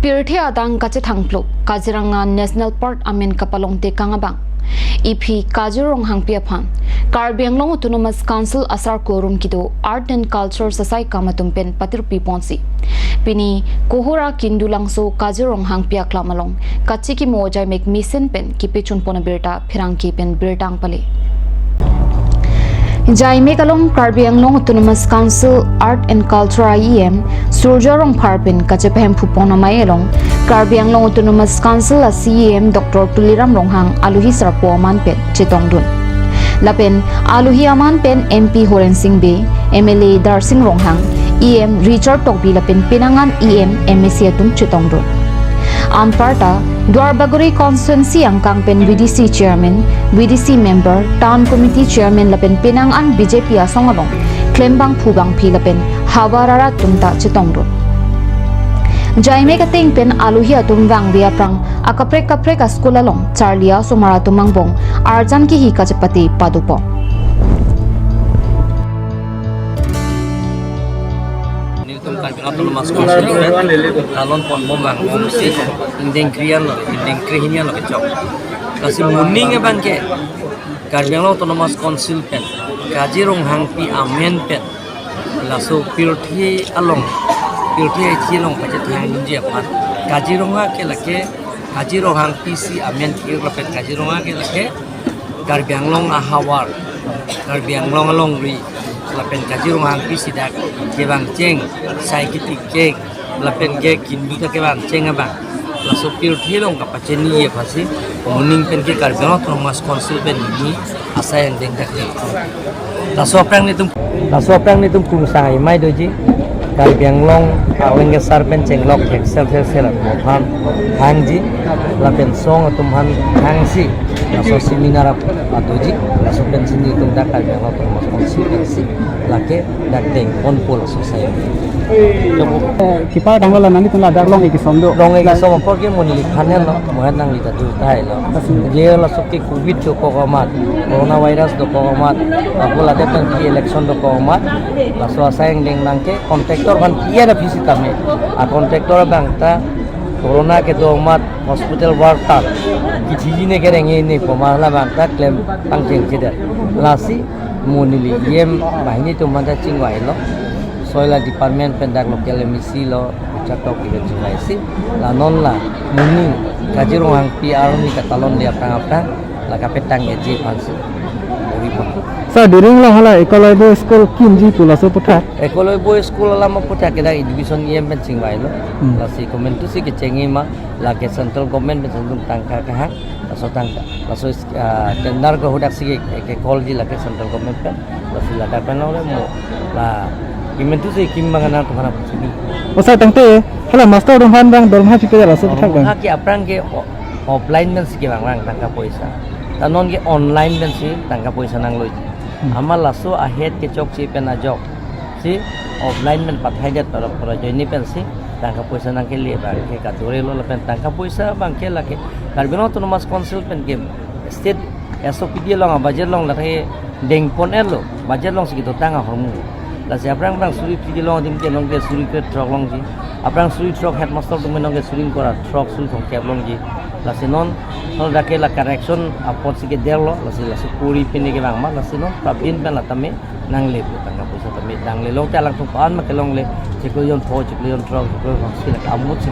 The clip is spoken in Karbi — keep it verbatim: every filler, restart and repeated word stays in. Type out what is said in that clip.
Pirthe adang kachethangplup Kaziranga National Park amen kapalongtekang abang iphi Kajir Ronghangpi aphan Karbi Anglong Autonomous Council asarko arum kedo Art and Culture sasaikam atum pen patirpi ponsi pini Kohora Kindulangso Kajir Ronghangpi aklam along kachikimo jaimek mesen pen kipechunpon abirta pherangke pen birta nangpale. Jaimek along Karbi Anglong Autonomous Council Art and Culture E M Surjya Rongphar pen kachepahemphu pon amei along Karbi Anglong Autonomous Council a C E M Doctor Tuliram Ronghang alohi sarpo aman pen chetongdun. Lapen alohi aman pen M P Horen Sing Bey, M L A Darsing Ronghang, E M Richard Tokbi lapen penang an E M, M A C atum chetongdun. Anparta Duarbagori constituency angkang pen V D C chairman, V D C member, town committee chairman lapen penang an B J P asong along klembangphu bangpi lapen havar arat atum ta chetongdun. Jaimek ateng pen alohi atum vangve aphrang akaprek kaprek a-school along charli asomar atum angbong arjan kehi kachepate padopon. Nelitum Karbi Anglong Autonomous Council pen talon ponbom vangbomsi ingdeng kre-an lo, ingdeng krehini-an lo kechok. Lasi moning abangke Karbi Anglong Autonomous Council pen Kajir Ronghangpi amen pen laso pirthe along, pirthe athi along pachethangdunji aphan Kajir Rongha ke lake, Kajir Ronghangpi si amen ke-ir lapen Kajir Rongha ke lake Karbi Anglong ahavar, Karbi Anglong alongri, lapen Kajir Ronghangpi si dak kevangcheng, sai kiti kek, lapen ke Kindu ta kevangcheng abang laso pirthe along kapachiniye aphansi moning pen ke Karbi Anglong Autonomous Council pen neli asai angdeng dak. Laso aphrang nelitum, laso aphrang nelitum kungsang imai doji, Karbi Anglong arleng kesar pen chenglok theksel theksel atum aphan hangji, lapen song atum aphan hangsi laso seminar ap-, adoji, laso pensi nelitum dak Karbi Anglong Autonomous Council pensi lake dak dengponpo laso asai. Eh, kipar tanglo la nanglitum ladak long-e kesom do. Long-e kesom apor ke mo neli than henlo, mo het nangli ta dun tahai lo. Asin. Dia laso ke covid dokok amat, coronavirus dokok amat, ako ladak pen ke election dokok amat, laso asai angdeng nangke contractor aphan iya da pisi tame. A contractor abang ta corona kedo amat hospital worker, kithiji ne kereng-e ne poma labang ta klem pangcheng chedar. Lasi mo neli E M banghini atum aphan ta chingvailo. Soil department pen dak local M A C lo, Richard Tokbi pen chingvaisi. La non la moning Kajir Ronghangpi arni katalonde aphrang aphrang la kapetang eji aphansi ori pon. Sir, during la hala Ekoloi Boy School kimji pu laso aputhak. Ekoloi Boy School alam aputhak ke dak education E M pen chingvailo. Hmm. Lasi komantusi kechengji ma, lake central government pen sendung tangka kehang, laso tangka. Laso, ah, tender ko hadak si ke, ke call ji lake central government pen. Lasi ladak pen longle mo la komantusi kim bang nangtum aphan pachini. O sir, tangte hala master atum aphan bang dormoha pipe laso aputhak bang. Dormoha ke aphrang ke o-, offline pensi kevang vang tangka poisa. Ta non ke online pensi tangka poisa nangloji. Hmm. Amat laso ahet kechokche pen ajok si offline pen pathaidet para para ajoine pensi tangka poisa nangkele abangke kadorelo lapen tangka poisa abangke lake Karbi Anglong Autonomous Council pen ke state S O P D along a budget along lake dengpon-etlo, budget alongsi kedotang ahormu. Lasi aphrang aphrang suri phli kelong adim ke nonke suri krethrok longji. Aphrang suri throk headmaster atum nonke suri ingkoi ra throk suri thomkep longji. Lasi non, non dak ke la correction apotsi kederlo, lasi laso kuri pine kevang ma, lasi non prabin pen la tame nanglepo tangka poisa tame nangle, long ke alangtum aphan ma kelongle, chiklo jon pho, chiklo jon throk, chiklo jon si lake amut si